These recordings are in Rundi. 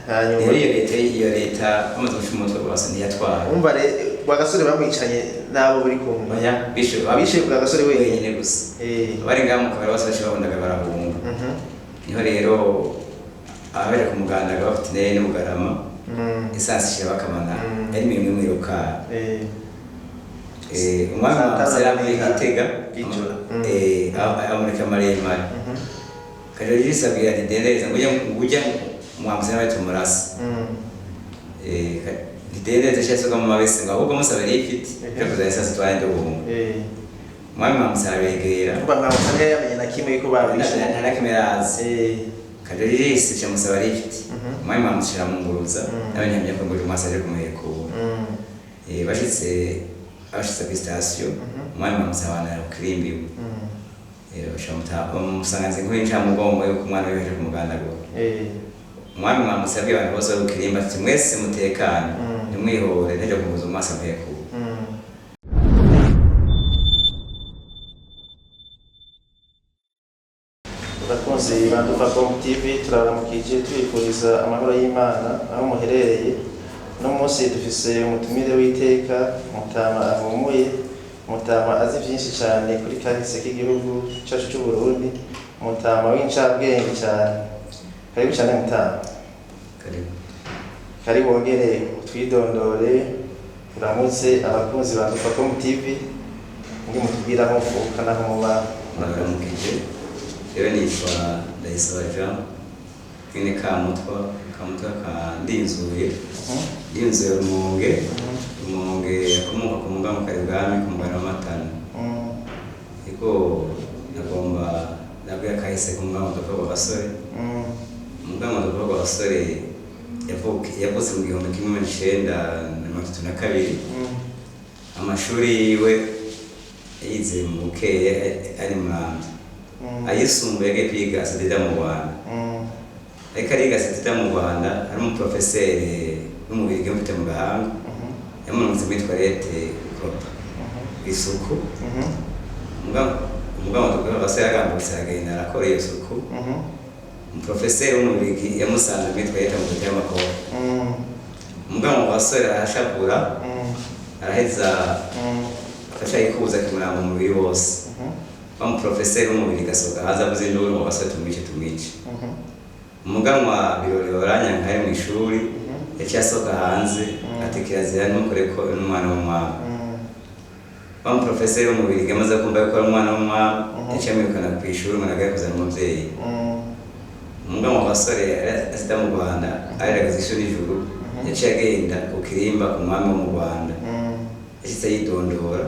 Hanyuma Rero iyo leta bamaze guca umutwe rwose ntiyatwara. Umva Rwagasore bamwicanye n'abo buri kumwe? Oya, bishe. Bishe Rwagasore wenyine? Wenyine gusa. Bari ngaha mu kabari bose baciye bahundaga barahunga. Niho rero ababera ku mugandaga bafite intebe n'ubugarama, essence ishira bakamana. Yari imirimo imwirukana. Umwami Saa tanu Mwambutsa yari avuye na Gitega. Ijoro. Amurika maremare. Kajorisi abwira ati dendereza ngo ujya Mwambutsa nawe tumurasa. Ntidendereza cyasuka mu mabisi ngo ahubwo musabira ifite cyo kuza essence twari nduhunga. Umwami Mwambutsa arabegera. Umva, Mwambutsa ntiyamenye na kimwe yuko babishe? Nta na kimwe yarazi. Kajorisi cyamusaba lift. Umwami Mwambutsa aramunguruza. Nawe ntiyamenya ko ngo uyu mwasi aje kumuhekura. Bashitse kuri sitasiyo, umwami Mwambutsa abana kukirimbiwe. Bamusanganza inkuru y'incamugongo yuko umwana wiwe aje kumugandagura. Umwami Mwambutsa yabwiye abantu bose bari ku kirimba ati: "Mwese mutekane, ntimwihore, ntejo kumuza umwasi amuhekura." Abakunzi ba Dufacom TV, turabaramukije tubifuriza amahoro y'Imana aho muherereye. Uno munsi dufise umutumire w'iteka, umutama ahumuye, umutama azi byinshi cyane kuri kahise k'igihugu cyacu cy'u Burundi, umutama w'incabwenge cyane. Karibu cyane, mutama. Karibu. Karibu, wongere utwidondore, uramutse abakunzi ba Dufacom TV, ndi mutubwire aho muvuka n'aho muba. Muraramukije. Rero nitwa Ndayisaba Jean mwene Kamutwa, Kamutwa ka Ndinzuye. Ndinzuye Rumonge. Rumonge akomoka ku Muganwa Karibwami ku mugana w'Amatana. Ariko nagomba nabwira kahise k'umuganwa Rudahigwa Rwagasore. Umuganwa Rudahigwa Rwagasore yavutse mu 1932. Amashuri yiwe yize mu Bukeye ari Muramvya. Ayisumbuye yagiye kwiga Asadida mu Rwanda. Ariko ariga Asadida mu Rwanda, hari umuprofeseri w'umubirigi wamufite mu gahanga, yamurungitse muri toilette gukoropa isuku. Umuganwa Rudahigwa Rwagasore yaragambutse aragenda arakora iyo suku. Umuprofeseri w'umubirigi yamusanze muri toilette mu y'amakoro. Umuganwa Rwagasore arashavura, araheza afasha ikuza kimuramba umubiri wose. Wa muprofeseri w'umubirigi asohoka hanze avuze induru ngo: "Basore, tumwice, tumwice!" Umuganwa Birori Baranyanka ari mu ishuri, yaciye asohoka hanze ati: "Kirazira, ntukore ko n'umwana w'umwami." Wa muprofeseri w'umubirigi amaze kumva yuko ari umwana w'umwami, yaciye amwirukana ku ishuri ngo nagaye kuzana umuvyeyi. Umuganwa Rwagasore asita mu Rwanda areragaza ishuri n'ijuru, yaciye agenda ku kirimba ku mwami wo mu Rwanda. Yashitse yidondora: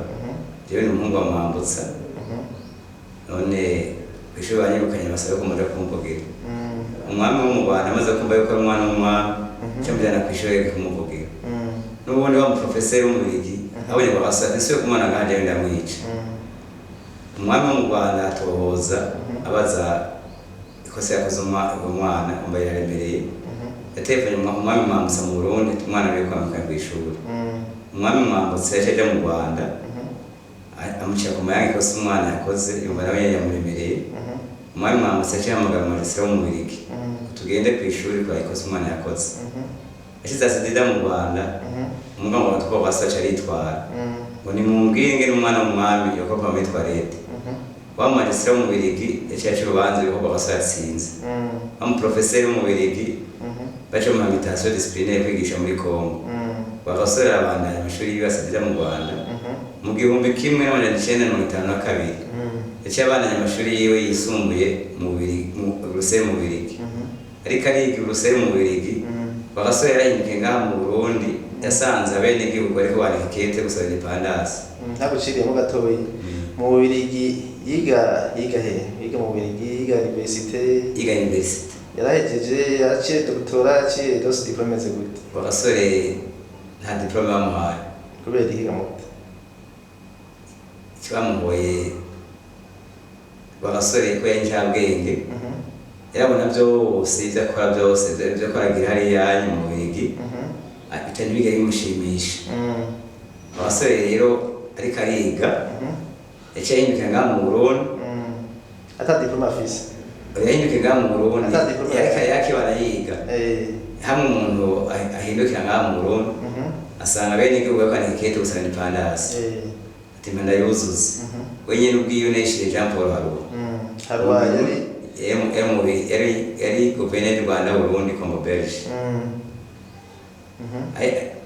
"Jewe ni umuhungu wa Mwambutsa, none kw'ishuri banyirukanye, basaba ko muja kumvugira." Umwami wo mu Rwanda amaze kumva yuko ari umwana w'umwami, camujyana kw'ishuri kumuvugira. N'ubundi wa muprofeseri w'umubirigi abonye Rwagasore ati: "Nsubiye kumubona ngaha jewe ndamwica." Umwami wo mu Rwanda atohoza abaza ikosa yakoze uwo mwana, umva yaremereye. Yatelefone umwami Mwambutsa mu Burundi ati: "Umwana wiwe kwamukana kw'ishuri." Umwami Mwambutsa yaciye aja mu Rwanda, amucira ku mayanga ikosa umwana yakoze, yumva nawe yamuremereye. Umwami Mwambutsa yaciye ahamagara umuresera w'umubirigi: "Tugende ku ishuri kwa ikosa umwana yakoze." Yashyize Asadida mu Rwanda, umuganwa wa Rwagasore aca aritwara ngo: "Nimumbwire ingene umwana w'umwami yokopa muri toilette." Wa mumagisitira w'umubirigi yaciye aca urubanza yuko Rwagasore yatsinze. Wa muprofeseri w'umubirigi baca mu mutation disciplinaire kwigisha muri Congo. Rwagasore arabandanya amashuri yiwe Asadida mu Rwanda. Mu 1952 yaciye abandanya amashuri yiwe yisumbuye mu Buruseli mu Bubirigi. Ariko ariga i Buruseli mu Bubirigi, Rwagasore yarahindukiye ngaha mu Burundi, yasanze abenegihugu bariko bandika ikete gusaba indépendance. Ntaguciriyemo gatoyi, mu Bubirigi yiga he? Yiga mu Bubirigi, yiga université? Yiga université. Yarahejeje, yaciye doctorat, yaciye dose diplôme imeze gute? Rwagasore nta diplôme bamuhaye. Kubera ihiga muto? Bamuhoye Rwagasore ko yari incabwenge, yarabona byose ibyo akora, byose ibyo akora agira hariya mu Bubirigi, bica ntibigere bimushimisha. Rwagasore rero ariko ariga, yaciye ahindukira ngaha mu Burundi. Ata diplôme afise? Yahindukiye ngaha mu Burundi. Ata diplome. Yariko yakibana yiga. Hamwe umuntu ahindukira ngaha mu Burundi, asanga bene igihugu bakandika ikete gusaba indépendance, ati mpa ndayuzuze. Wenyine ubwiwe nayishiriye Jean Paul Haruwa. Haruwa yari Yari guverineri y'u Rwanda, Burundi, Congo Belge.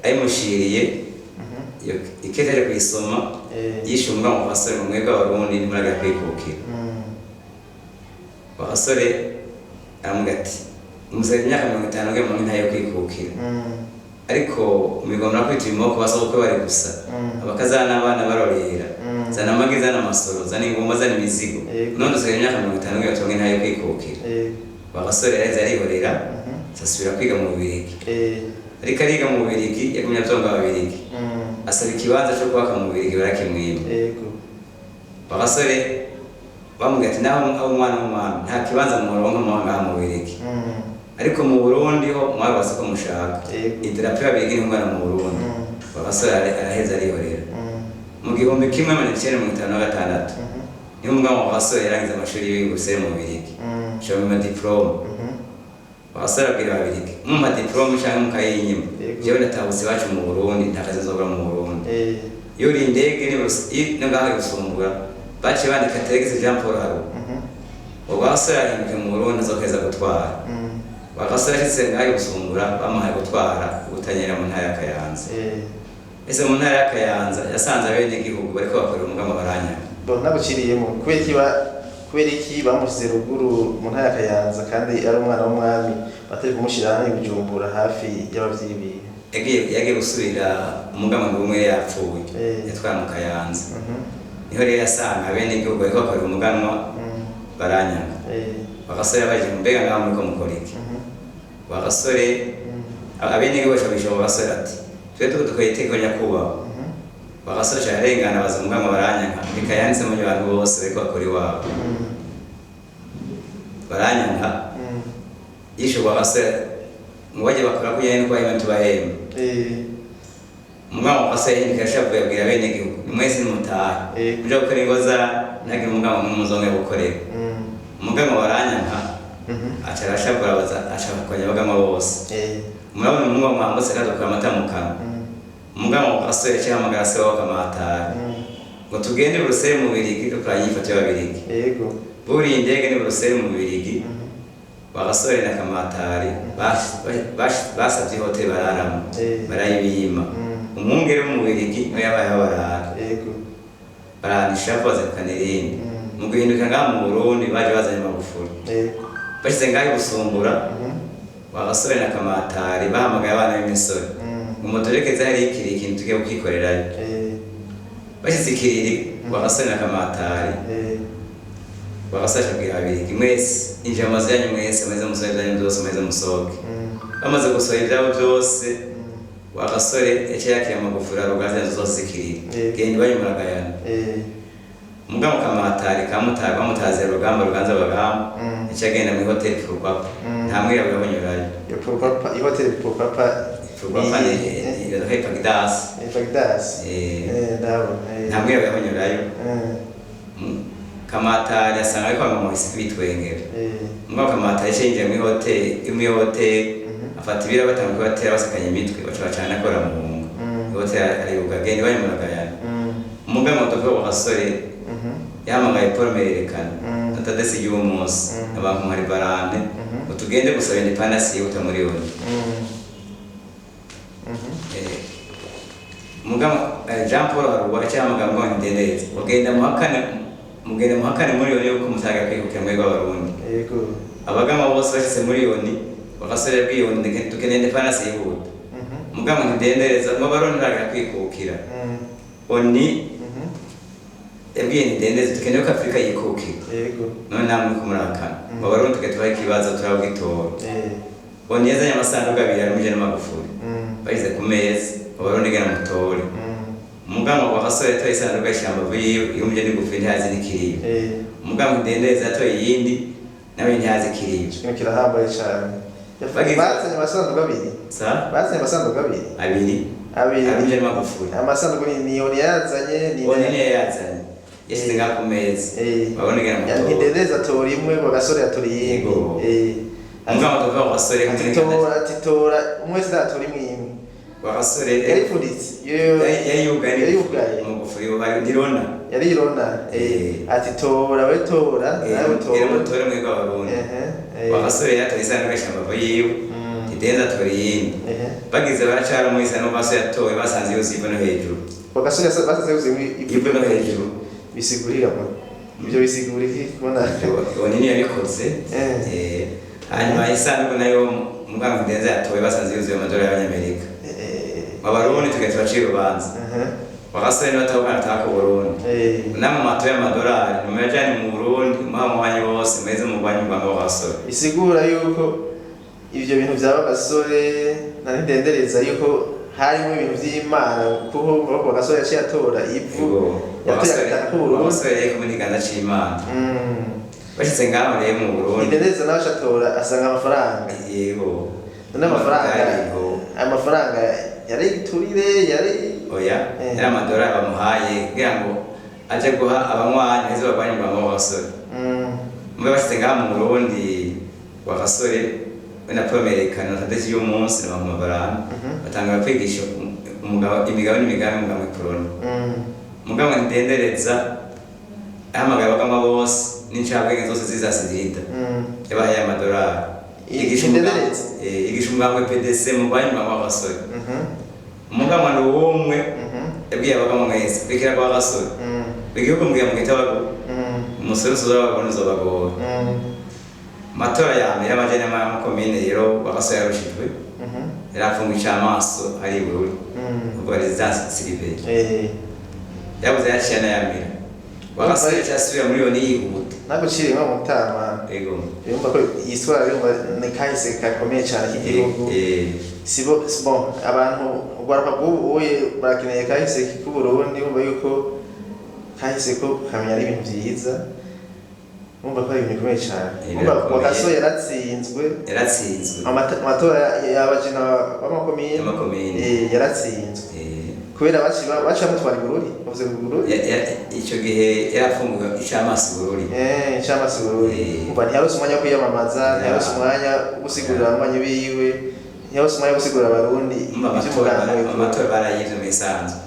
Ayimushiriye iyo ikete ari kuyisoma, yishe umugabo mu basore mu mwebwe abarundi ntimuragira kwikukira. Basore aramubwira ati umusore imyaka 50 ugiye mu ntayo kwikukira, ariko migomba kwita ibimoko basabwa bari gusa, abakazana n'abana barorera, zana amagi, zana amasoro, zana ingoma, zana imizigo. None usigaye imyaka 50 ugiye utonge ntayo kwikukira. Bagasore yaraheze arihorera, asubira kwiga mu Bubirigi. Ariko ariga mu Bubirigi, yagumye atonga Ababirigi. Asaba ikibanza cyo kubaka mu Bubirigi, barakimwima. Bagasore bamubwira ati naho abo umwana w'umwami nta kibanza muronka ngaha mu Bubirigi, ariko mu Burundi ho mwarubatse ko mushaka. Idarapo y'Ababirigi ntihungana mu Burundi. Bagasore araheza arihorera. Mu 1956 niho umugabo wa Basore yarangiza amashuri yiwe Buruseli mu Bubirigi, ashobora diplôme. Basore abwira Ababirigi: mumpa diplôme canke mukayinyima, jewe ndatahutse iwacu mu Burundi, nta kazi nzobura mu Burundi. Yuriye indege ni no ngaho i Bujumbura baciye bandika Tegese Jean Paul Haru. Ubwo Basore ahinduke mu Burundi azokweza gutwara. Bagasore ashitse ngaho i Bujumbura bamuhaye gutwara Ubutanyerera mu ntara ya Kayanza. Ese mu ntara ya Kayanza yasanze abenegihugu bariko bakorera umugamba baranyanga. Bon, naguciriyemo, kubera iki bamushyize ruguru mu ntara ya Kayanza kandi ari umwana w'umwami, batari kumushyira hano i Bujumbura hafi y'abavyeyi biwe? Yagiye gusubira umugambi umwe yapfuye, yatwara mu Kayanza. Niho rero yasanga abenegihugu bariko bakorera umuganwa baranyanga. Bagasore baje: mbega ngaho muriko mukora iki? Bagasore, abenegihugu bashabisha bagasore ati twe tuko dukora iteko nyakubahwa. Bagasore ararengana baza umuganwa baranyanga, reka yanditse mu bantu bose bariko bakora iwabo baranyanka. Yishe bagasore ngo bajye bakora kugira nuko bahema tubahemba. Umugabo wa yahinduka yashavuye abwira abenegihugu: ni mwese nimutahe, muja gukora ingo za ntagire umugabo n'umwe muzongera gukorera. Umugabo baranyanka. Aca arashavura abaza ashaka kukanya abagama bose. Murabona umuhungu mwambutse kadukura amata mu kanwa. Umugabo wa gasore yaciye ahamagara se wabo Kamatari ngo tugende Buruseli mu Bubirigi dukora inyifato y'Ababirigi. Buriye indege ni Buruseli mu Bubirigi. Bagasore na Kamatari basavye hoteli bararamo, barayibima. Umwungere wo mu Bubirigi niwe yabaye aho barara. Baranisha bazakana irindi. Mu guhinduka ngaha mu Burundi baje bazanye Magufuri. Bashize ngaho i Busumbura, Bagasore na Kamatari bahamagaye abana b'imisore ngo muturekeze hariyo ikiriri, ikintu tugiye kukikorerayo. Bashize ikiriri, Bagasore na Kamatari, Bagasore abwira Ababirigi: mwese injira mu mazu yanyu, mwese mweze musohore ibyanyu byose, mweze musohoke. Bamaze gusohora ibyabo byose, Bagasore yaciye yakira Magufuri arugaza inzu zose zikiriri. Genda iwanyu muragayana. Mugabo Kamatari kamutari bamutaziye rugamba ruganza bagamba, yaciye agenda muri hoteli Purupapa. Nta mwirabura bunyurayo. Iyo Purupapa, ihoteli Purupapa? Purupapa ni ni Pagdas. Bagdas. Ndabona. Nta mwirabura bunyurayo. Kamatari asanga ariko bamumuhise bitwengera. Mugabo Kamatari yaciye yinjira muri hoteli, muri hoteli, afata ibiro batanga kuri hoteli basekanye imitwe, baca bacana akora mu ngo. Hoteli aribuka: genda iwanyu muragayana. Umugabo mutoka wa gasore yahamagaye Paul Mererekana na Tadesi y'uwo munsi abantu muri barande ngo tugende gusaba indépendance yihuta muri ONU. Mugabo Jean Paul Haruwa yaciye ngo ndendereze mugenda muhakane, mugenda muhakane muri ONU yuko mutaga kwikukira mwebwe Abarundi. Abagama bose bashyize muri ONU, bagasore yabwiye ONU: dukeneye indépendance yihuta. Mugabo ntidendereza ngo Abarundi baraga kwikukira. ONU yabwiye ntidendeze dukeneye ko Afurika yikukira. None namwe muriko murakana ngo Abarundi twe tubahe ikibazo turabwitora. ONU yazanye amasanduku abiri arimo ijana Magufuri, bageze ku meza: Abarundi gana mutore. Umugabo wa gasore yatoye isanduku y'ishyamba yiwe yumvye n'igufi ntihazi n'ikiriyo. Umugabo ntidendereza yatoye iyindi nawe ntihazi ikiriyo. Ikintu kirahambaye cyane. Bazanye amasanduku abiri? Sa? Bazanye amasanduku abiri? Abiri. Abiri. Arimo ijana Magufuri. Amasanduku ni ONU yazanye ni ONU niyo yazanye. Yashyize ngaho ku meza. Babona ingene amatora. Ntidendereza atora imwe, Rwagasore atora iyindi. Yego. Mugabo tuvuga Rwagasore Ati tora, ati tora, umwe wese atora imwe imwe. Rwagasore Yaripfunditse. Yari yugaye. Yari yugaye. Mu ngufuri ndirona. Yari irona. Ati tora, we tora, nawe tora. Era mutore mwebwe Abarundi. Rwagasore yatoye isanduku y'ishambavu yiwe. Ntidenza atora iyindi. Bagize baracara isa n'uko yatowe, basanze yuzuye ivu no hejuru. Rwagasore basanze yuzuye ivu no hejuru. Bisigurira mo. Ibyo bisigura iki kubona? Uwo nini yabikoze. Hanyuma isanduku nayo muganga Ntidenza yatowe, basanze yuzuye amadolari y'Abanyamerika. Abarundi tugahita tubacira urubanza. Rwagasore niba atahukana ataka Burundi. Namwe matoye amadolari nimuyajane mu Burundi, muha mubanyi bose muheze murwanye umugambi wa Rwagasore. Isigura yuko ivyo bintu vya Rwagasore na Ntidendereza yuko harimo ibintu vy'Imana, kuko Rwagasore yaciye atora ivu, yatoye agataka k'Uburundi. Rwagasore yari kumwe n'ikiganza c'Imana. Bashitse ngaho rero mu Burundi, Ntidendereza nawe aca atora, asanga amafaranga. Yego. None amafaranga yari igiturire, yari Oya, yari amadolari bamuhaye kugira ngo aje guha abanywanyi baheze barwanye umugambi wa Rwagasore. Mube bashitse ngaho mu Burundi, Rwagasore we na Paul Merekano tariki y'umunsi na Bamubarana batanga kwigisha umugabo imigabo n'imigambi umugambi Uprona. Mugabo Ntidendereza ahamagaye abagama bose n'incabwenge zose zizasizirida. Yabahaye amadolari. Ntidendereza? Yigisha umugambi PDC murwanye umugambi wa Rwagasore. Umugambi ni uwumwe yabwiye abagama mwese kurikira Rwagasore. Igihugu mbwiye mugita bagu. Umusore uzabagora uzabagora. Amatora ya mbere y'amajyana y'amakomine rero Rwagasore yarushijwe. Yari afungwa icamaso ari i Bururi. Ubwo résidence surveillée. Yabuze yaciye anayamira. Rwagasore yaciye asubira muri yoni yihuta. Naguciriye nko mutama. Yego. Yumva ko iyi histoire, yumva ni kahise gakomeye cyane k'igihugu. Sibo bon, abantu urwaruka rw'ubu uye barakeneye kahise k'Uburundi, yumva yuko kahise ko kamenya ari ibintu vyiza, urumva ko ari ibintu bikomeye cyane. Urumva Birakomeye. Rwagasore yaratsinzwe. Yaratsinzwe. Amatora y'abajena b'amakomine. Y'amakomine. Yaratsinzwe kubera baci bamutwara i Bururi, bavuze ngo Bururi. Ico gihe yarafunguwe icamaso i Bururi. Icamasi Bururi. Umva, ntiyaronse umwanya wo kwiyamamaza, ntiyaronse umwanya wo gusigurira abanywanyi biwe, ntiyaronse umwanya wo gusigurira Abarundi Umva, ivy'umugambi wiwe. Amatora barayivye mu isanzwe.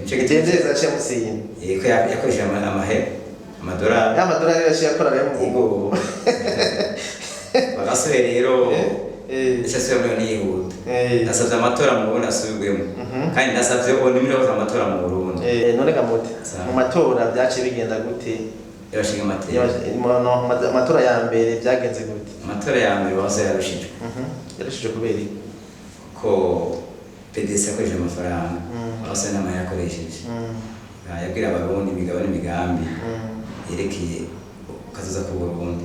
Nico gituma Ntidendereza yaciye amutsinda. Ko yakoresheje amahera, amadolari. Ya madolari yaciye akora rero mu Yego. Bagasore rero yaciye asubira muri yihuta. Ndasavye amatora mu Burundi asubirwemo. Kandi ndasavye ubu nimero amatora mu Burundi. None Kamote, Sawa. mu matora byaciye bigenda gute? Y'abashinga amateka. No, amatora ya mbere byagenze gute? Amatora ya mbere bose yarushijwe. Yarushije kubera iki? Ko PDC yakoresheje amafaranga. Bagasore nta mahera yakoresheje. Yabwira Abarundi imigabo n'imigambi yerekeye kazoza ku Burundi.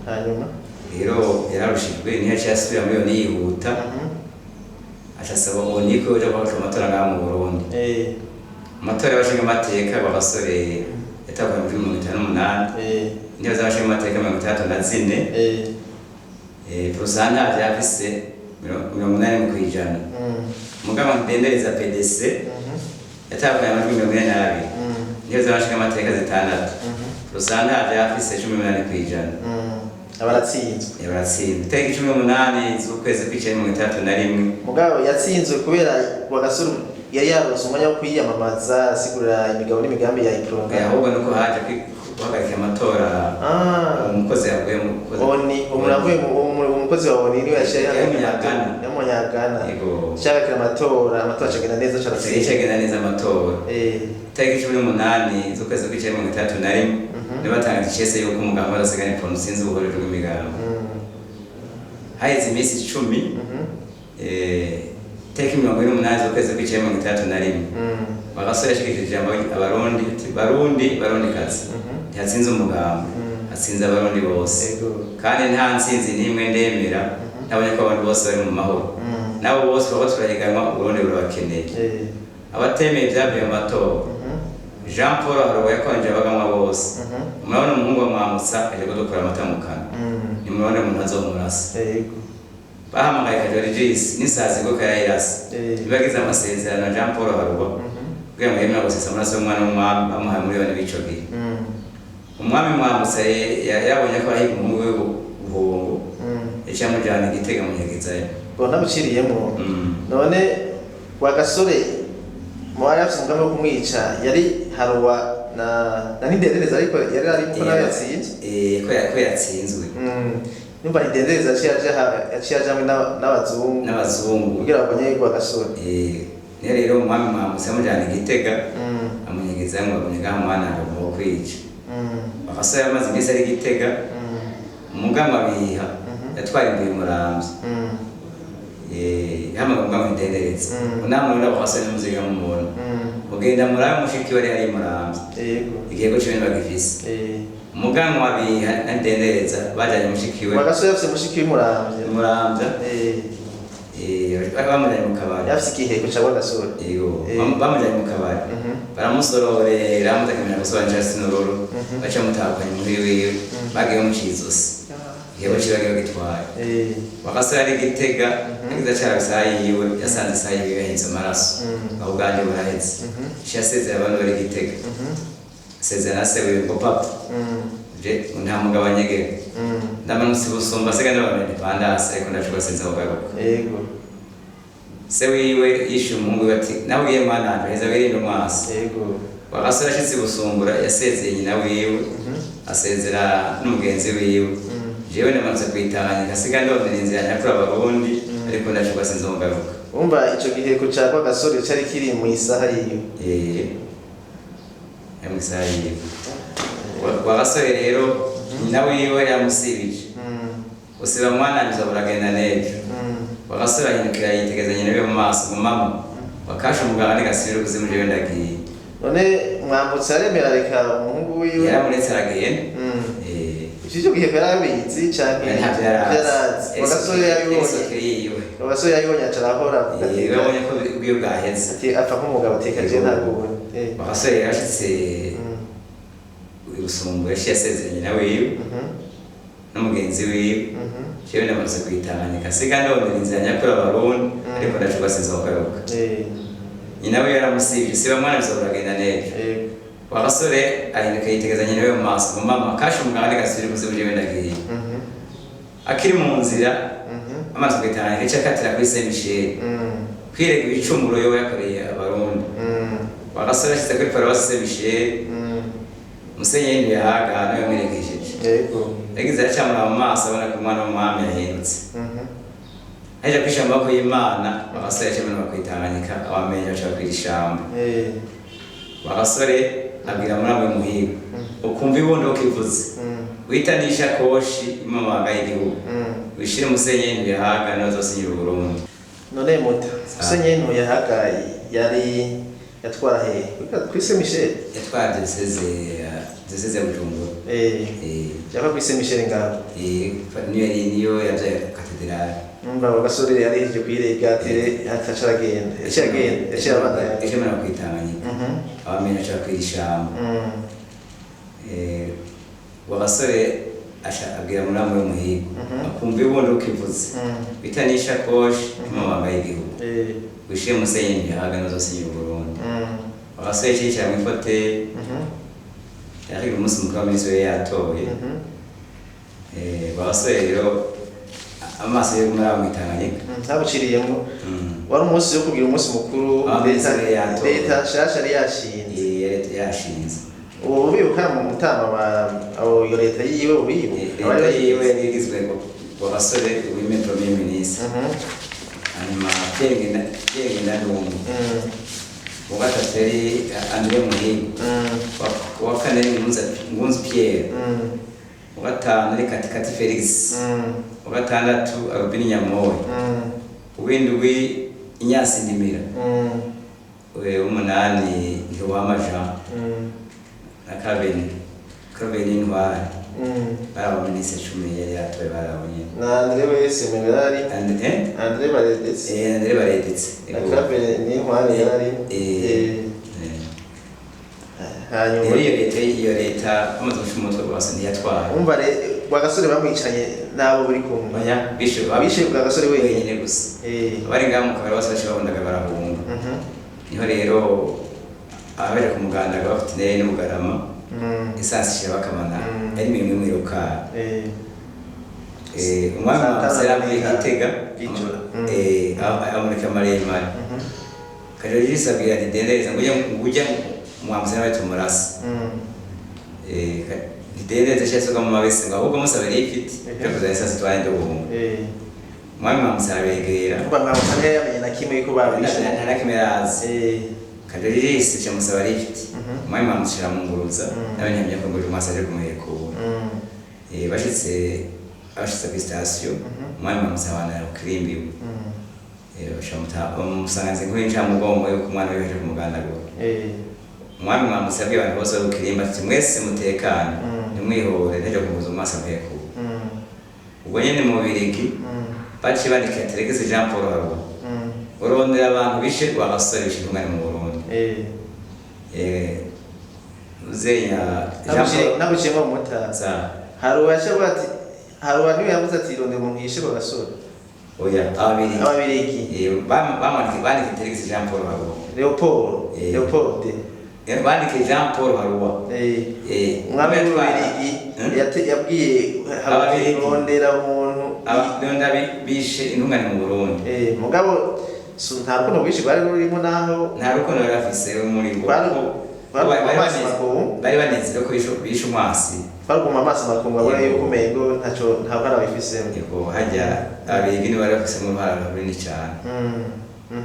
Hanyuma? Rero yararushijwe, niyo yaciye asubira muri yoni yihuta. Aca asaba ONU ko yoja guhagarika amatora ngaha mu Burundi. Amatora y'abashinga amateka Rwagasore yatahuye muri 58. Intebe z'abashinga amateka 64. Pourcentage yafise 80%. Mugabo Ntidendereza PDC yatahuye amajwi 42. Intebe z'abashinga amateka 6. Pourcentage yafise 18%. Abaratsinzwe. Baratsinzwe. Itariki 18 z'ukwezi kw'icenda 61. Mugabo yatsinzwe kubera Rwagasore yari yaronse umwanya wo kwiyamamaza, asigurira imigabo n'imigambi ya Uprona. Ahubwo nuko haje guhagarika amatora. Umukozi yavuye mu mukozi. ONU, umuntu avuye mu umukozi wa ONU niwe yaciye. Yari umunyagana. Yari umunyagana. Yego. Ashaka amatora, amatora acagenda neza, aratsinda. Acagenda neza amatora. Itariki 18 z'ukwezi kw'icenda 61 nibo batanga icese yuko umugambi w'adasigana Uprona utsinze ubuhuriro bw'imigambi. Haheze iminsi 10, itariki 48 z'ukwezi kw'icenda 61, Rwagasore yashikirije ijambo Abarundi ati: "Barundi, Barundikazi, ntihatsinze umugambi, hatsinze Abarundi bose. Kandi nta ntsinzi n'imwe ndemera ntabonye ko abantu bose bari mu mahoro. Nabo bose baba turahiganwa, Uburundi burabakeneye. Abatemeye ibyavuye mu matora, Jean Paul Harobo yakonje abaganwa bose. Murabona umuhungu wa Mwamutsa aje kudukura amata mu kanwa. Nimurabone umuntu azomurasa." Bahamagaye Kajo Regis n'isazi ngo kayayirasa. Ntibagize amasezerano na Jean Paul Harobo. Kugira ngo yemere gusesa amaraso y'umwana w'umwami bamuhaye miliyoni b'ico gihe. Umwami Mwambutsa yabonye ko ahiga umuhungu we Buhongo, yaciye amujana i Gitega amunyegezayo. Ngo ntamuciriyemwo. None Rwagasore mu bari bafise umugambi wo kumwica yari Haruwa na Ntidendereza, ariko yari ariko nawe yatsinzwe. Eh, ko yatsinzwe. Numva Ntidendereza yaciye aja hamwe n'abazungu n'abazungu kugira babonye Rwagasore. Eh, niyo rero umwami Mwambutsa yamujana i Gitega amunyegezayo ngo amunyegaho umwana agomba kwica. Rwagasore yamaze iminsi ari i Gitega. Umuganwa Biha yatwara imbuye Muramvya. Yahamagara umuganwa Ntidendereza. Unamurira Rwagasore ntimuziga mumubona. Ugenda murabe mushiki we ari Muramvya. Igihego ciwe ntibagifise. Umuganwa Biha na Ntidendereza bajanye mushiki we. Rwagasore yafise mushiki w'imuramvya. Muramvya. Bari bamujanye mu kabari. Yafise igiheko ca Rwagasore. Yego, bamujanye mu kabari. Baramusororera mutakamenya gusobanura sinururu. Baca mutahukanye muhiri wiwe. Bagiye bamuciye izosi. Igihego ciwe bagiye bagitwaye. Rwagasore ari i Gitega, agize acara isaha yiwe, yasanze isaha yiwe yahindutse amaraso. Aho ubwanje buraheze. Yaciye asezera abantu bari i Gitega. Asezera na se wiwe ngo papa. Je nta mugabo anyegera. Ndamanutse Busumba siga ndabona indépendance ariko ndacuba sinzi aho garuka. Se wiwe yishuye umuhungu wiwe ati nawe ugiye mwana wanje heza wirinde umwasi. Rwagasore ashitse i Busumbura yasezeye nyina wiwe, asezera n'umugenzi wiwe. Jewe ndamanutse kwitanganyika siga ndondera inzira nyakuri abarundi ariko ndacuba sinzi aho ngaruka. Umva ico giheko ca Rwagasore cari kiri mu isaha yiwe. Eh, ari mu isaha yiwe. Rwagasore rero nyina wiwe yamusibije. Usiba mwana wanje uragenda n'ejo. Rwagasore ahindukira yitegereza nyina wiwe mu maso ngo mama wakashe umuganga ntigasubire kuzimu jewe ndagiye. None Mwambutsa aremera reka umuhungu wiwe? Yaramuretse aragenda. Ivyo giheko yarabizi canke? Ntavyo yarazi. Yarazi. Rwagasore yabibonye. Isoko yiwe. Rwagasore yabibonye aca arahora avuga ati Yabonye ko ubwiwe bwaheze. Ati apfa nk'umugabo ateka je ntabwo. Rwagasore yarashitse i Busumbura yaciye asezera nyina wiwe n'umugenzi wiwe. Jewe ndamaze kwitanganyika siga ndondera inzira nyakuri abarundi ariko ndacuba sinzogaruka. Nyina wiwe yaramusivye siba mwana bizoragenda n'ejo. Rwagasore ahinduka yitegereza nyina wiwe mu maso ngo mama kashe umuganga ntigasubire kuzimu jewe ndagiye. Akiri mu nzira amaze kwitanganyika yaciye akatira kuri Saint Michel kwirega ibicumuro yowe yakoreye abarundi. Rwagasore ashitse kuri paruwasi Saint Michel, musenyeri Ntuyahaga niwe yamwiregesheje. Yagize aracamura mu maso abona ko umwana w'umwami yahindutse. Aje kwisha amaboko y'Imana, Rwagasore yaciye amanuka kwitanganyika abamenye baca bakwira ishamba. Rwagasore abwira muramu we Muhirwa ukumva ibondo ukivuze wita n'ishakoshi imamabanga y'igihugu wishire musenyeri Ntuyahaga niwe azosinyira Uburundi. None muta musenyeri Ntuyahaga yari yatwara hehe? Kuri Saint Michel? Yatwara diyoseze ya Bujumbura. Yava kuri Saint Michel ngaho. Niyo yari niyo yavyaye katedrali. Umva Rwagasore yari yahejeje kuyirega ati ataca aragenda. Yaciye agenda, yaciye abandanya. Yaciye amanuka kwitanganyika. Abamenye aca bakwira ishamba. Rwagasore aca abwira muramu we Muhirwa akumva ibondo ukivuze bita n'ishakoshi y'amabanga y'igihugu wishire musenyeri Ntuyahaga niwe azosinyira Uburundi. Rwagasore yaciye yicara mw'ifauteuil yaragira umunsi mukuru wa minisitiri we yatoye. Rwagasore rero amaso yo muri abo mwitanganyika. Ntabuciriyemwo. Wari umunsi wo kugira umunsi mukuru. Ah, leta minisitiri yatoye. Leta nshasha yari yashinze. Leta yashinze. Ubu bibuka mu mutama wa abo iyo leta yiwe ubibuka? Leta yiwe yari igizwe Rwagasore wime premier ministre, hanyuma Pierre Ngendandumwe, uwa gatatu yari André Muhirwa, uwa kane yari Ngunzi Pierre, uwa gatanu ari Katikati Felix, uwa gatandatu Albin Nyamoya, uw'indwi Ignace Ndimira, uw'umunani Ntiwama Jean na Kabeni Ntwari. Bari abaminisitiri 10 yari yatoye barabonye. Na André wese umengo yari Andre, eh? André Baredetse. Andre Baredetse. Na Claver Nintwari yari. Hanyuma Rero iyo leta bamaze guca umutwe rwose ntiyatwaye. Umva Rwagasore bamwicanye n'abo buri kumwe. Oya, bishe Bishe Rwagasore wenyine. Wenyine gusa. Abari ngaho mu kabari bose baciye bahundaga barahunga. Niho rero Abaje kumugandaga bafite intebe n'ubugarama, esansi ishira bakamana, yari imirimo imwirukana. Umwami Saa Mwambutsa tanu yari avuye na Gitega, ijoro. Amurika maremare. Kajorisi abwira Ntidendereza ngo ujya Mwambutsa nawe tumurase. Ntidendereza cyangwa se mu mabisi ngo ahubwo musabire ifite yo kuzana esansi twari nduhunga. Umwami Mwambutsa arabegera. Kuva Mwambutsa ntiyamenye na kimwe yuko babishe. Nta na kimwe yarazi. Kajorisi cyamusaba lift. Umwami Mwambutsa aramunguruza, nawe ntiyamenya ko ngo uyu mwasi aje kumuhekura. Bashitse kuri sitasiyo, umwami Mwambutsa abana kukirimbiwe. Bamusanze nk'incamugongo yuko umwana wiwe aje kumugandagura. Umwami Mwambutsa yabwiye abantu bose bo ku kirimba ati mwese mutekane, ntimwihore, ntaje kumubuza umwasi amuhekura. Ubwo nyene mu Bubirigi baciye bandikira Teregisi Jean Paul Haruguru, urondera abantu bishe Rwagasore, bishe intungane mu Burundi. Uzenya Jean Paul Naguciyemo mutazi. Sa. Hari uwashe ati, hari uwantu yavuze ati rondera umuntu yishe Rwagasore. Oya, Ababirigi. Ababirigi. Bamwandikiye, bandikiye Teregisi Jean Paul Haruguru. Leopold. Leopold. Bandikiye Jean Paul Haruguru. Umwami yatwara- w'Ububirigi yabwiye Ababirigi. rondera umuntu Rondera bishe intungane mu Burundi. Mugabo nta rukundo rwinshi rwari rurimo naho. Nta rukundo bari bafise muri bo. Bari amaso makungu. Bari banezerewe ko bishe umwasi. Baruguma amaso makungu abona yuko umengo ntaco nta ruhara babifisemo. Yego, hajya Ababirigi nibo bari bafisemo uruhara runini cyane,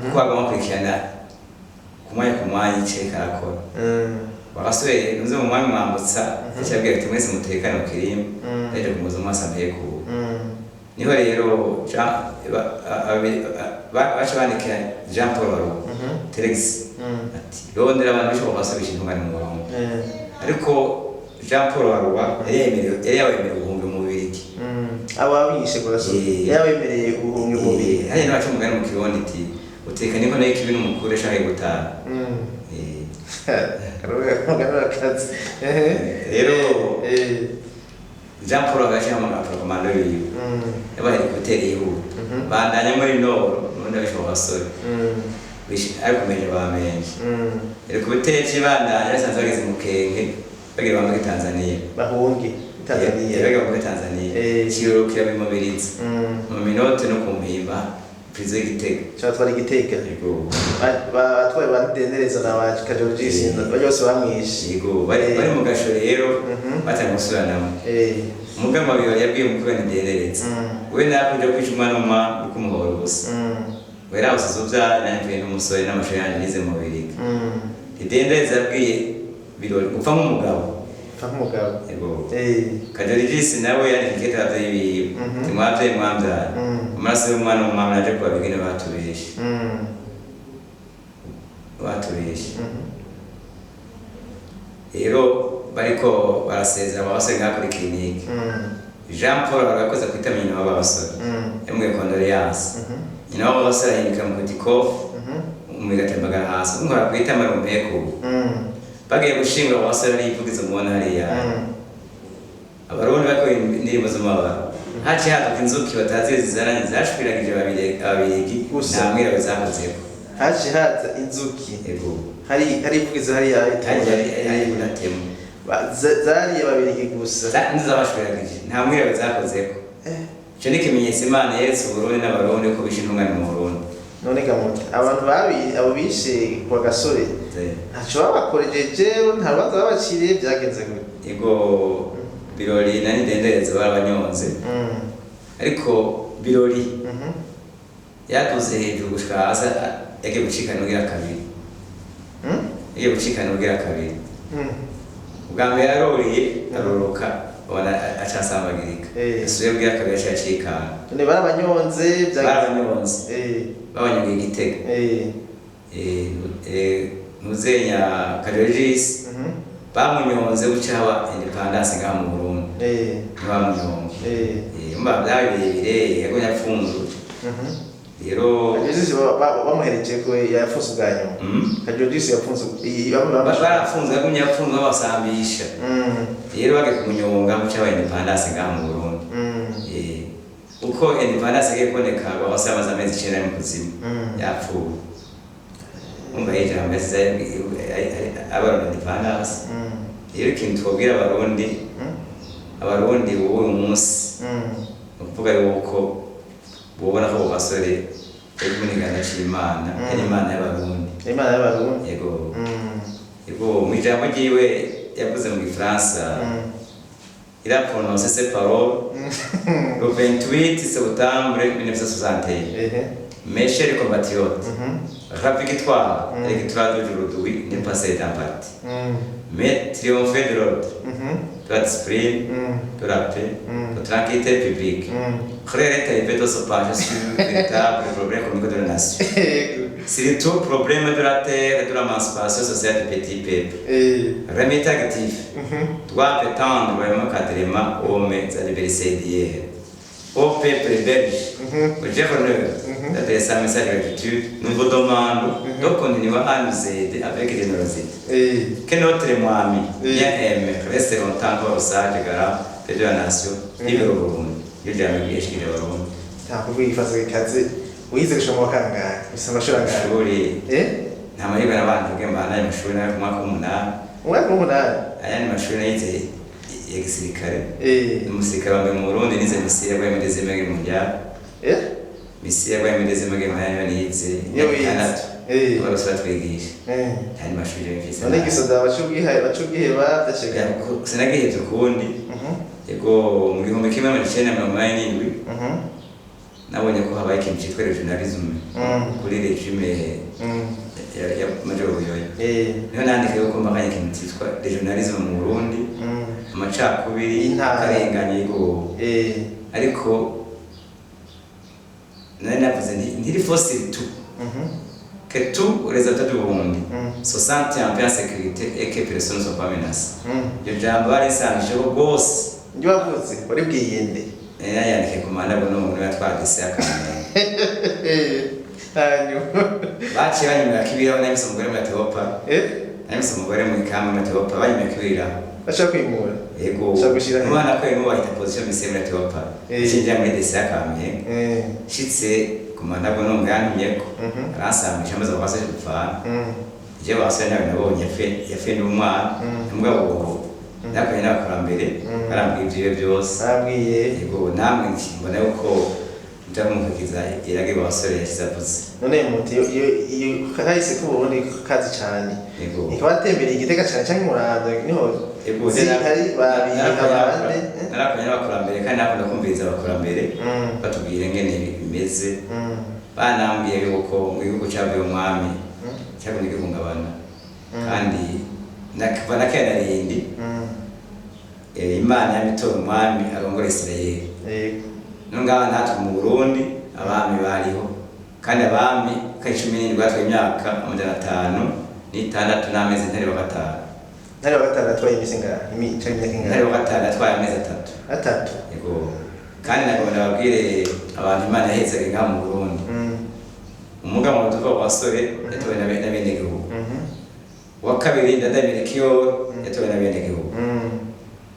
kuko bagomba gukurikirana ku mwanya ku mwanya ico ariko arakora. Bagasubire ntuze mu mwami Mwambutsa yaciye ati mwese mutekane mu kirimba, ndaje kumuza umwasi ampekura. Niho rero baca bandikira Jean Paul Baruwa Teregisi ati rondera abantu bishe basabisha intungane mu Burundi. Ariko Jean Paul Baruwa yari yabemerewe guhunga mu Bubirigi. Abo abishe Rwagasore yabemereye guhunga umubiri. Hariya nibaca umugani mu Kirundi iti uteka niko nayo ikibi n'umukuru ashaka gutaha. Kazi. Rero Jean Paul agaca ahamagara komando yiwe, yabaye helikopteri yihuta, bandanya muri noro nubundi abishe basore ariko meje bamenje. Helikopteri ibandanya basanze bageze mu Kenke bagira bambuke Tanzania. Bahunge Tanzania. Bagira bambuke Tanzania. Kirurukira bimubiriza mu minote no ku Mpimba, prison y'Igitega. Cyatwara Igitega. Yego. Batwaye ba Ntidendereza na ba Kajorisi bose bamwishe. Yego, bari mu gasho rero, batangiye gusubiranamo. Umugabo wawe yabwiye umukuru wa Ntidendereza, we nakuja kwica umwana w'umwa ukumuhora ubusa, we nawe usize uvyara, nanjye mvuye n'umusore n'amashuri yanjye nize mu Bubirigi. Ntidendereza yabwiye Birori gupfa nk'umugabo. Pfa nk'umugabo. Yego. Kajorisi nawe yandika ikete abavyeyi biwe, timwavyeyi mwamvyara, amaraso y'umwana w'umwami naje kubabigene batubeshe, batubeshe. Rero bariko barasezera abasore ngaha kuri clinique, Jean Paul barakoze kwita nyina w'abasore, yamubwiye condoléance. Nyina w'abasore ahinduka mu kutikofu, umugatembagara hasi nkora kwita mara umuheko. Bagiye gushingura abasore arivugiza mubona hariya. Abarundi bakora indirimbo z'amabara, haciye haduka inzuki batazi zizananye zashwiragije Ababirigi. Gusa. Nta mwirabura zakozeko. Haciye haza inzuki. Yego. Hari ivugizo hariya. Hari hari unatema. Zariye Ababirigi gusa. Nizo zabashwiragije, nta mwirabura zakozeko. Ico ni ikimenyetso Imana yeretse Uburundi n'Abarundi ko bishe intungane mu Burundi. None gamuta abantu babi abo bishe kwa Gasore ntaco babakorejeje, nta rubanza babaciriye, byagenze gute? Yego, Birori na Ntidendereza barabanyonze, ariko Birori yaduze hejuru gushika hasi, yagiye gucikana ubugira kabiri. Yagiye gucikana ubugira kabiri. Ubwa mbere yaroriye aroroka, ubona acasambagirika. Asubiye ubugira kabiri aca acikana. None barabanyonze byagenze Barabanyonze. Babanyonga Igitega. Ntuzenya Kajorisi bamunyonze buca haba independence ngaha mu Burundi. Ntibamunyonga. Umva byari birebire, yagumye apfunzwe. Rero Kajorisi bamuhereje ko yafunzwe bwa nyuma. Kajorisi yafunzwe Barafunzwe, yagumye apfunzwe babasambisha. Rero bagiye kumunyonga buca haba independence ngaha mu Burundi. Uko independence igiye kuboneka, babasaba amaze amezi 9 ari mu kuzimu, yapfuye. Umva ijambo yasize abarundi indépendance. Rero ikintu twabwira Abarundi, Abarundi b'uyu munsi, ni ukuvuga yuko bobona ko abo basore bari kumwe n'inganda c'Imana, ari Imana y'Abarundi. Imana y'Abarundi. Yego. Yego, mu ijambo ryiwe yavuze mu Gifaransa, il a prononcé ces paroles le 28 septembre 1961. Mes chers compatriotes, la victoire électorale d'aujourd'hui n'est pas celle d'un parti, mais triompher de l'ordre, de la discipline, de la paix, de la tranquillité publique. Claire est arrivé de se pencher sur le véritable problème comique de la nation. Surtout problème de la terre et de l'émancipation sociale du petit peuple. Les militaires actifs doivent tendre vraiment encadrement aux mes adversaires d'hier. Au peuple belge, j'ai l'honneur d'adresser un message de gratitude. Nous vous demandons de continuer à nous aider avec générosité. Que notre Mwami, bien aimé, reste longtemps encore sage garant de la nation. Vive le Burundi. Iyo jambo ryishikije Abarundi. Nta kuvuga igifaransa gikaze. Wize gushika mu wa kangahe? Ufise amashuri angahe? Amashuri, nta mahirwe nabanje kugira ngo mbandanye amashuri nayo ku mwaka w'umunani. Umwaka w'umunani. Ayandi mashuri nayize ya gisirikare. Umusirikare wa mbere mu Burundi nize missile yaguye muri Deuxième Guerre mondiale. Missile yaguye muri Deuxième Guerre mondiale niyo nize. Niyo wize. Itandatu. Bose batwigisha. Ayandi mashuri yo mfise. None igisoda baca ubwiheba byashika? Sinagihevye ukundi. Yego, mu 1987 nabonye ko habaye ikintu citwa régionalisme kuri régime ya Major Buyoya. Niho nandika yuko mbakanye ikintu citwa régionalisme mu Burundi, amacakubiri, Intara. akarengane, yego. Ariko nari navuze nti ntiri faut surtout que tous les habitants du Burundi se sentent en pleine sécurité et que personne ne soit pas menacé. Iryo jambo barisangijeho rwose. Ibyo wavuze waribwiye nde? Nari nayandikiye ku mandabo n'umuntu yatwagise akamenya. Hanyuma? Baciye banyumira kibiraho. Nahise umugore muri Etiyopa. Nahise umugore mu ikambi muri Etiyopa, banyumira kibiraho. Bashaka kwimura? Yego. Bashaka gushira he? Umwana ko yarimo bahita position misiye muri Etiyopa. Cinjira muri desi y'Akamenge. Nshitse ku mandabo n'umwe yantumyeko. Aransambisha amaze kwasa gupfana. Je basore ntawe nabonye yafe n'umwana. Mugabo nakoranye n'abakurambere, barambwiye ibyiwe byose. Barambwiye. Yego, namwe mbona yuko mutamumukiza irage basore yashize avuze. None muti iyo kahise k'Uburundi kazi cane. Yego. Ikaba yatembereye Igitega cane canke Muramvya niho Yego. zihari babiha bande? Narakoranye n'abakurambere kandi nakunda kumviriza abakurambere batubwira ingene bimeze. Banambwiye yuko mu gihugu cavuye umwami cyagumye gihungabana, kandi kuva na kera narindi Imana yamitora umwami arongora Isirayeli. No ngaha natwe mu Burundi abami bariho, kandi abami ka 17 batwaye imyaka 506 n'amezi Ntare wa gatanu. Ntare wa gatanu atwaye imisi ingahe? Canke imyaka ingahe? Ntare wa gatanu atwaye amezi 3. 3. Yego, kandi nagomba ndababwire abantu Imana yahezaga ngaha mu Burundi. Umugabo tuva wa basore yatowe na benegihugu. Uwa kabiri Ndadaye Melchior yatowe na benegihugu.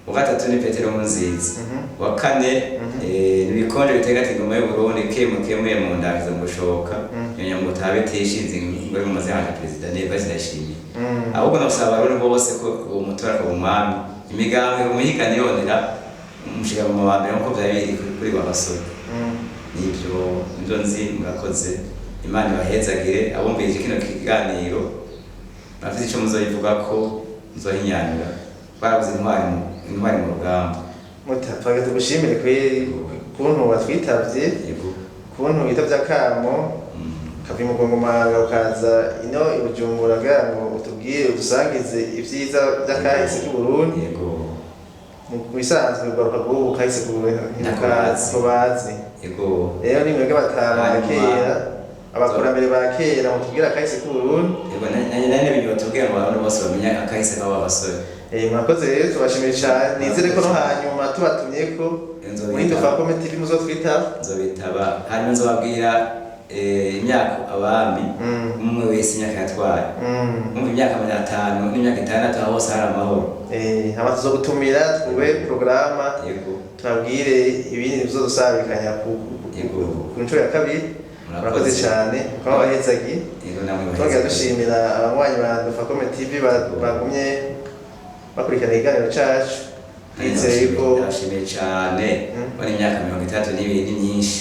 Uwa gatatu ni Petero Nkurunziza. Uwa kane ni ibikonje bitega ingoma y'u Burundi kemuye mu ndakizo mu gushoka. Iyo nyambo tabe tishinze ngo mu mazina ya perezida Neva zirashimiye. Ahubwo nosaba Abarundi bose ko uwo mutora akaba umwami, imigambwe umuhigana yonera umushiga mu mabambere nkuko vyari biri kuri wa basore. Nivyo nivyo nzi. Murakoze, Imana ibahezagire. Abumvirije kino kiganiro bafite ico muzoyivuga ko muzohinyanyura, barabuze intwari mu rugamba. Muta twaga tugushimire kweri kuntu watwitavye. Yego. Kuntu witavye akamo ukava i Mugongomanga ukaza ino i Bujumbura kugira ngo utubwire, udusangize ivyiza vy'akahise k'Uburundi. Yego. Mu bisanzwe ugaruka rw'ubu kahise k'Uburundi Ntako bazi. ntako bazi. Yego. Rero ni mwebwe batanu ba Hanyuma- kera, abakurambere ba kera, mutubwire akahise k'Uburundi. Yego, nari nabintu batubwira ngo abantu bose bamenye akahise k'abo basore. Murakoze rero, tubashimiye cane. Nizere ko no hanyuma tubatumye ko Nzobitaba. muri Dufakome TV muzotwitaba. Nzobitaba, hanyuma nzobabwira imyaka abami umwe wese imyaka yatwaye. Umva, imyaka 500 n'imyaka 6, aho hose hari amahoro. Hama tuzogutumira twube porogaramu, Yego. tubabwire ibindi bizodusabikanya Yego. ku nshuro ya kabiri. Murakoze cyane, mukaba wahezagiye. Yego, namwe Twongera bahezagire. dushimira abanywanyi ba Dufakome TV bagumye bakurikirana ikiganiro cacu. Twizeye yuko Ndabashimiye cyane. Bari imyaka 32 ni myinshi.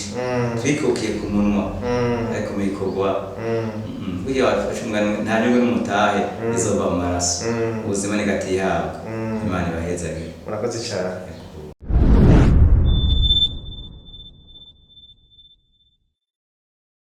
Twikukiye ku munwa, ariko mu bikorwa, burya wafashe umugani, nta nyungu n'umutahe izova mu maraso. Ubuzima ni gatihabwa. Imana ibahezagire. Murakoze cyane. Yego.